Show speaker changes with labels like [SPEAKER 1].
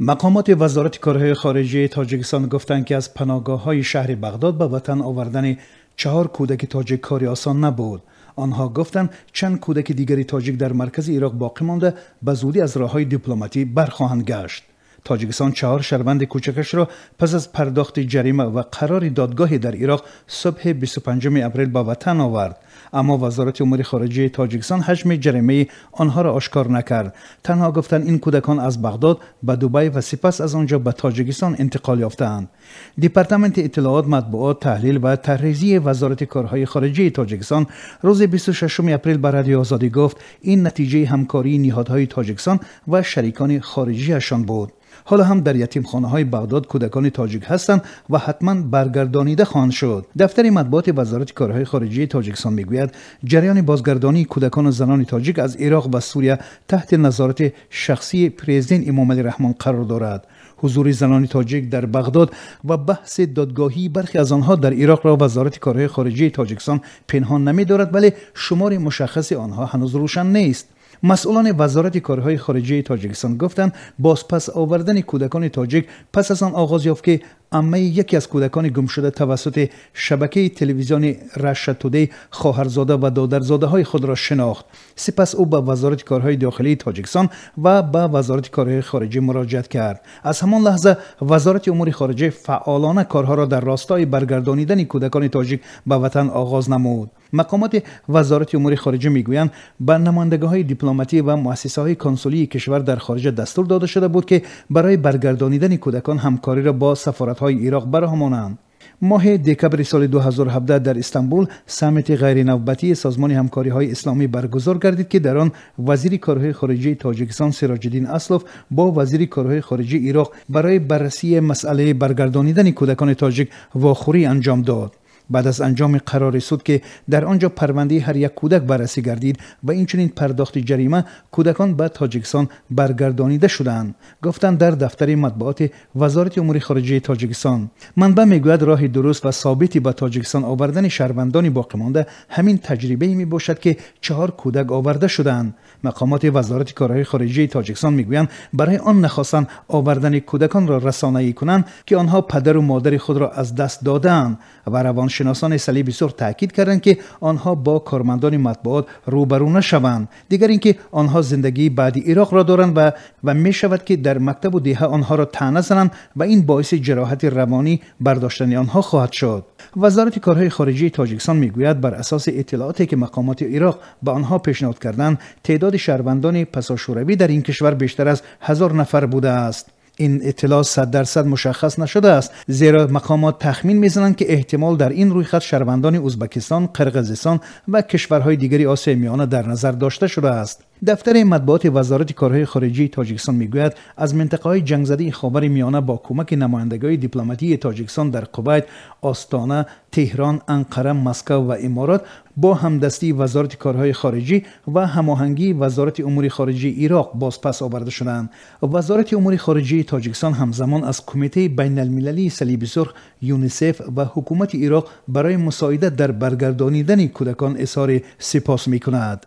[SPEAKER 1] Мақомоти Вазорати корҳои хориҷии Тоҷикистон гуфтанд, ки аз паноҳгоҳҳои шаҳри Бағдод ба ватан овардани 4 кӯдаки тоҷик кори осон набуд. Онҳо гуфтанд, чанд кӯдаки дигари тоҷик дар маркази Ироқ боқӣ монда, ба зудӣ аз роҳҳои дипломатӣ бархоҳанд гашт. Тоҷикистон 4 шаҳрванди кӯчакашро пас аз пардохти ҷарима ва қарори додгоҳӣ дар Ироқ субҳи 25 апрел ба ватан овард. Аммо Вазорати умури хориҷии Тоҷикистон ҳаҷми ҷаримаи онҳоро ошкор накард. Танҳо гуфтанд, ин кӯдакон аз Бағдод ба Дубай ва сипас аз он ҷо ба Тоҷикистон интиқол ёфтаанд. Департаменти иттилоот, матбуот, таҳлил ва тарҳрезии Вазорати корҳои хориҷии Тоҷикистон рӯзи 26 апрел ба Радиои Озодӣ гуфт, ин натиҷаи ҳамкории ниҳодҳои Тоҷикистон ва шарикони хориҷиашон буд. Ҳоло ҳам дар ятимхонаҳои Бағдод кӯдакони тоҷик ҳастанд ва ҳатман баргардонида хоҳанд шуд. Дафтари матбуоти Вазорати корҳои хориҷии Тоҷикистон мегӯяд, ҷараёни бозгардонии кӯдакону занони тоҷик аз Ироқ ва Сурия таҳти назорати шахсии президент Эмомалӣ Раҳмон қарор дорад. Ҳузури занони тоҷик дар Бағдод ва баҳси додгоҳии бархе аз онҳо дар Ироқро Вазорати корҳои хориҷии Тоҷикистон пинҳон намедорад, вале шумори мушаххаси онҳо ҳанӯз рӯшан нест. Масъулони Вазорати корҳои хориҷии Тоҷикистон гуфтанд, бозпас овардани кӯдакони тоҷик пас аз он оғоз ёфт, ки аммаи яке аз кӯдакони гумшуда тавассути шабакаи телевизиони Russia Today хоҳарзода ва додарзодаҳои худро шинохт. Сипас ӯ ба Вазорати корҳои дохилии Тоҷикистон ва ба Вазорати корҳои хориҷӣ муроҷиат кард. Аз ҳамон лаҳза Вазорати умури хориҷа фаъолона корҳоро дар ростои баргардонидани кӯдакони тоҷик ба ватан оғоз намуд. Мақомоти Вазорати умури хориҷа мегӯянд, ба намояндагиҳои дипломатӣ ва муассисаҳои консулии кишвар дар хориҷа дастур дода шуда буд, ки барои баргардонидани кӯдакон ҳамкориро бо сафоратҳои Ироқ бароҳ монанд. Моҳи декабри соли 2017 дар Истанбул саммити ғайринавбатии Созмони ҳамкориҳои исломӣ баргузор гардид, ки дар он вазири корҳои хориҷии Тоҷикистон Сироҷиддин Аслов бо вазири корҳои хориҷии Ироқ барои баррасии масъалаи баргардонидани кӯдакони тоҷик вохӯрӣ анҷом дод. Баъд аз анҷоми қарори суд, ки дар он ҷо парвандаи ҳар як кӯдак баррасӣ гардид ва инчунин пардохти ҷарима, кӯдакон ба Тоҷикистон баргардонида шуданд, гуфтанд дар дафтари матбуоти Вазорати умури хориҷии Тоҷикистон. Манбаъ мегӯяд, роҳи дуруст ва собити ба Тоҷикистон овардани шаҳрвандони боқимонда ҳамин таҷрибае мебошад, ки 4 кӯдак оварда шуданд. Мақомоти Вазорати корҳои хориҷии Тоҷикистон мегӯянд, барои он нахостанд овардани кӯдаконро расонаӣ кунанд, ки онҳо падару модари худро аз даст додаанд ва равоншиносони Салиби Сурх таъкид карданд, ки онҳо бо кормандони матбуот рӯбарӯ нашаванд. Дигар ин ки онҳо зиндагии баъди Ироқро доранд ва мешавад, ки дар мактабу деҳа онҳоро таъна зананд ва ин боиси ҷароҳати равонӣ бардоштани онҳо хоҳад шуд. Вазорати корҳои хориҷии Тоҷикистон мегӯяд, бар асоси иттилооте ки мақомоти Ироқ ба онҳо пешниҳод карданд, теъдоди шаҳрвандони пасошӯравӣ дар ин кишвар бештар аз 1000 нафар будааст. Ин иттилоъ 100% мушаххас нашудааст, зеро мақомот тахмин мезананд, ки эҳтимол дар ин рӯйхат шаҳрвандони Ӯзбекистон, Қирғизистон ва кишварҳои дигари Осиёи Миёна дар назар дошта шудааст. Дафтари матбуоти Вазорати корҳои хориҷии Тоҷикистон мегӯяд, аз минтақаҳои ҷангзадаи Ховари Миёна бо кӯмаки намояндагиҳои дипломатии Тоҷикистон дар Кувайт, Остона, Теҳрон, Анқара, Москва ва Иморот бо ҳамдастии Вазорати корҳои хориҷӣ ва ҳамоҳангии Вазорати умури хориҷии Ироқ бозпас оварда шуданд. Вазорати умури хориҷии Тоҷикистон ҳамзамон аз Кумитаи байналмилалии Салиби Сурх, ЮНИСЕФ ва ҳукумати Ироқ барои мусоидат дар баргардонидани кӯдакон изҳори сипос мекунад.